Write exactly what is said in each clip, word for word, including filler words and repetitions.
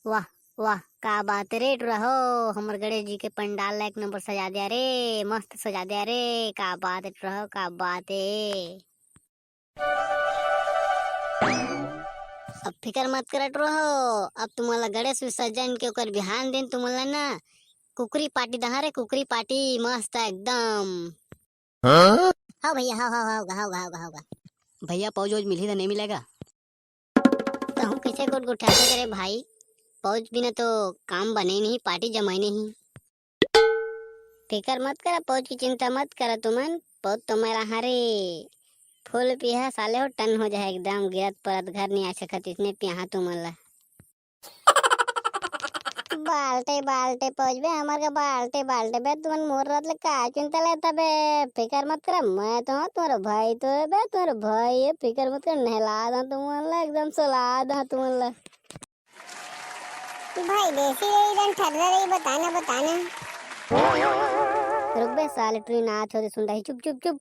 वाह, वाह, का बात रे टुरा हो, हमर गणेश जी के पंडाल ला एक नंबर सजा दिया रे, मस्त सजा दिया रे, का बात रे टुरा हो, का बात है। अब फिकर मत करा टुरा हो, अब तुमन ला गणेश विसर्जन के ओकर बिहान दिन तुमन ला ना कुकरी पार्टी दहा रे, कुकरी पार्टी मस्त एकदम। हाँ? हाँ भैया, हाँ, हाँ, हाँ, हाँ, हाँ, हाँ, हाँ। भैया, पाउच वाउच मिलही त नहीं मिलेगा? तहूँ कइसे गोठ गोठाथे करे भाई, पाउच बिना तो काम बने नहीं, पार्टी जमाई नहीं। फिकर मत करा, पाउच की चिंता मत करा तुमन, पाउच तो मैं रहा रे। फूल पिहा साले हो, टन हो जाए एकदम, गिरत परत घर नहीं आ सकत, इसने पिहा तुमन ला। बाल्टे बाल्टे पाउच बे, हमर का बाल्टे बाल्टे बे, तुमन मोर रथ ले का चिंता लेता बे, फिकर मत करा, मैं तो हूँ तुम्हारा भाई तो है बे, तुम्हारा भाई है, फिकर मत कर, नहला दा तुमन ला, एकदम सुला दा तुमन ला। भाई देसी रही, जन ठर्रा रही, बताना, बताना। रुक बे साले, टुरी नाच हो दे, सुन रही, चुप, चुप, चुप।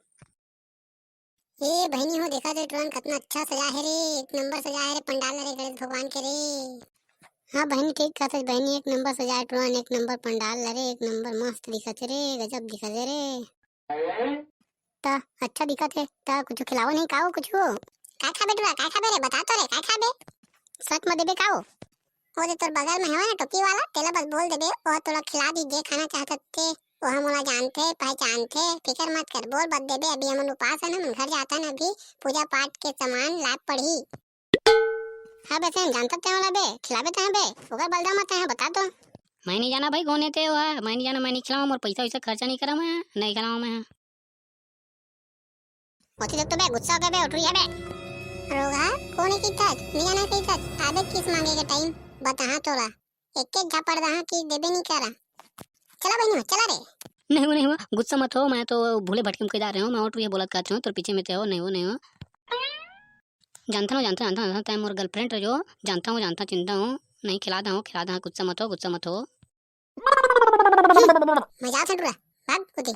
ए बहिनी हो, देखा तो टुरन कतना अच्छा सजा है रे, एक नंबर सजा है रे पंडाल रे गणेश भगवान के रे। हाँ बहिनी, ठीक कहत हस बहिनी, एक नंबर सजा है टुरन, एक नंबर पंडाल रे, एक नंबर मस्त दिखत है रे, गजब दिखत है रे। त अच्छा दिखत है, त कुछ खिलाओ नहीं, का हो कुछ? का खाबे टुरा, का खाबे रे, बता तो रे, का खाबे? सच में देबे का हो? वो दे तोर बगल में हवे ना टोपी वाला, तेला बस बोल देबे, वो तोला खिला दी, जे खाना चाहत ते, वो हम ओला जानथे, पहचानथे, फिकर मत कर, बोल बस देबे, अभी हमन उपास है ना, हमन घर जाता ना अभी, पूजा पाठ के सामान लाभ पड़ही। हाँ बे, तेन जानता ते वाला बे, खिलाबे ते बे, ओकर बलदा मत है, बता तो। मैं नहीं जाना भाई, कौन है ते वो है, मैं नहीं जाना, मैं नहीं खिलाऊँ, मोर पैसा वैसा खर्चा नहीं करा मैं, नहीं खिलाऊँ मैं। ओती देख तो बे, गुस्सा हो गया बे, उठ रही है बे। रोगा, कौन है किताज? नहीं आना किताज, आबे किस मांगे के टाइम, बताहा तोला। एक एक झापड़ दहा कि देबे नहीं करा। चला बहनी हो, चला रे। नहीं वो, नहीं वो, गुस्सा मत हो, मैं तो भूले भटके में कहीं जा रहे हूँ, मैं उठ रही है बोलत कहते हूँ, तोर पीछे में ते हो, नहीं वो, नहीं वो। जानता हूँ, जानता हूँ, जानता हूँ, जानता हूँ, तैं मोर गर्लफ्रेंड रहे जो, जानता हूँ, जानता हूँ, चिंता हूँ, नहीं खिला दा हूँ, खिला दा हूँ, गुस्सा मत हो, गुस्सा मत हो। मैं जाओ छंटुरा, भाग होती।